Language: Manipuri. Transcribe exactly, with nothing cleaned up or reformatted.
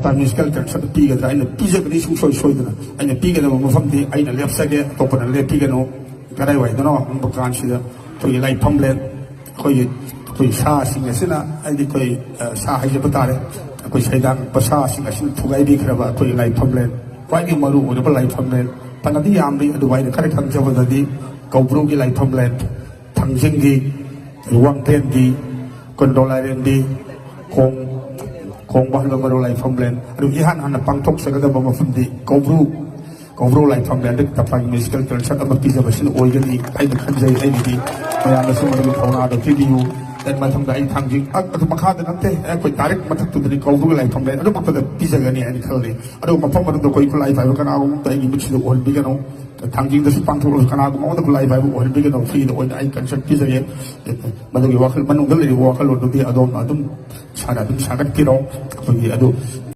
ꯃ꯭ꯌꯨꯅꯤꯁꯤꯄꯥꯜ ꯀꯃꯤꯁꯟꯗ ꯄꯤꯒꯗ꯭ꯔꯥ? ꯑꯩꯅ ꯄꯤꯖꯒꯅꯤ ꯁꯨꯡꯁꯣꯏ ꯁꯣꯏꯗꯅ꯫ ꯑꯩꯅ ꯄꯤꯒꯗꯕ ꯃꯐꯝꯗꯤ ꯑꯩꯅ ꯂꯦꯞꯆꯒꯦ, ꯑꯇꯣꯞꯄꯅ ꯂꯦꯞꯄꯤꯒꯅꯨ꯫ ꯀꯗꯥꯏꯋꯥꯏꯗꯅꯣ ꯍꯪꯕ ꯀꯥꯟꯁꯤꯗ ꯑꯩꯈꯣꯏꯒꯤ ꯂꯥꯏꯐꯝꯂꯦꯟ, ꯑꯩꯈꯣꯏꯒꯤ ꯑꯩꯈꯣꯏ ꯁꯥꯁꯤꯡ ꯑꯁꯤꯅ, ꯍꯥꯏꯗꯤ ꯑꯩꯈꯣꯏ, ꯑ, ꯁꯥ ꯍꯥꯏꯖꯕ ꯇꯥꯔꯦ, ꯑꯩꯈꯣꯏ ꯁꯩꯗꯥꯡꯕ ꯁꯥꯁꯤꯡ ꯑꯁꯤꯅ ꯊꯨꯒꯥꯏꯕꯤꯈ꯭ꯔꯕ ꯑꯩꯈꯣꯏꯒꯤ ꯂꯥꯏꯐꯝꯂꯦꯟ, ꯈ꯭ꯋꯥꯏꯗꯒꯤ ꯃꯔꯨ ꯑꯣꯏꯔꯕ ꯂꯥꯏꯐꯝꯂꯦꯟ, ꯐꯅꯗꯤ ꯌꯥꯝꯂꯤ, ꯑꯗꯨꯕꯨ ꯑꯩꯅ ꯈꯔ ꯈꯪꯖꯕꯗꯗꯤ ꯀꯧꯕ꯭ꯔꯨꯒꯤ ꯂꯥꯏꯐꯝꯂꯦꯟ, ꯊꯥꯡꯖꯤꯡꯒꯤ, ꯋꯥꯡꯇꯦꯟꯒꯤ, ꯀꯨꯟꯗꯣ ꯂꯥꯏꯔꯦꯝꯕꯤ, ꯈꯣꯡ, ꯈꯣꯡꯕ ꯍꯥꯏꯕ ꯃꯔꯨ ꯂꯥꯏꯐꯝꯂꯦꯟ꯫ ꯑꯗꯨ ꯏꯍꯥꯟ ꯍꯥꯟꯅ ꯄꯥꯡꯊꯣꯛꯆꯒꯗꯕ ꯃꯐꯝꯗꯤ ꯀꯧꯕ꯭ꯔꯨ, ꯀꯧꯕ꯭ꯔꯨ ꯂꯥꯏꯐꯝꯂꯦꯟꯗ ꯇꯝꯐꯥꯒꯤ ꯃ꯭ꯌꯨꯅꯤꯁꯤꯄꯥꯜ ꯀꯃꯤꯁꯟ ꯑꯃ ꯄꯤꯖꯕꯁꯤꯅ ꯑꯣꯏꯒꯅꯤ ꯍꯥꯏꯅ ꯈꯟꯖꯩ꯫ ꯑꯩꯒꯤꯗꯤ ꯃꯌꯥꯝꯅꯁꯨ ꯃꯗꯨꯒꯤ ꯊꯧꯅꯥꯗꯣ ꯄꯤꯕꯤꯌꯨ꯫ ꯑꯗꯨ ꯃꯊꯪꯗ ꯑꯩ ꯊꯥꯡꯖꯤꯡ, ꯑ-, ꯑꯗꯨ ꯃꯈꯥꯗ ꯅꯠꯇꯦ, ꯑꯩꯈꯣꯏ ꯗꯥꯏꯔꯦꯛ ꯃꯊꯛꯇꯨꯗꯅꯤ ꯀꯧꯕ꯭ꯔꯨꯒꯤ ꯂꯥꯏꯐꯝꯂꯦꯟ, ꯑꯗꯨꯃꯛꯇꯗ ꯄꯤꯖꯒꯅꯤ ꯍꯥꯏꯅ ꯈꯜꯂꯤ꯫ ꯑꯗꯨ ꯃꯐꯝ ꯑꯗꯨꯗ ꯑꯩꯈꯣꯏ ꯈꯨꯠꯂꯥꯏ ꯄꯥꯏꯕ ꯀꯅꯥꯒꯨꯝꯕ ꯑꯝꯇ ꯑꯩꯒꯤ ꯃꯤꯠꯁꯤꯗ ꯎꯍꯟꯕꯤꯒꯅꯨ꯫ ꯊꯥꯡꯖꯤꯡꯗꯁꯨ ꯄꯥꯡꯊꯣꯛꯂꯁꯨ ꯀꯅꯥꯒꯨꯝꯕ ꯑꯃꯗ ꯈꯨꯠꯂꯥꯏ ꯄꯥꯏꯕ ꯎꯍꯟꯕꯤꯒꯅꯨ꯫ ꯐ꯭ꯔꯤꯗ ꯑꯣꯏꯅ ꯑꯩ ꯀꯟꯁꯔꯠ ꯄꯤꯖꯒꯦ꯫ ꯃꯗꯨꯒꯤ ꯋꯥꯈꯜ, ꯃꯅꯨꯡꯗ ꯂꯩꯔꯤꯕ ꯋꯥꯈꯜꯂꯣꯟꯗꯨꯗꯤ ꯑꯗꯣꯝꯅ ꯑꯗꯨꯝ ꯏꯁꯥꯅ ꯑꯗꯨꯝ ꯁꯥꯒꯠꯄꯤꯔꯣ꯫ ꯑꯩꯈꯣꯏꯒꯤ ꯑꯗꯨ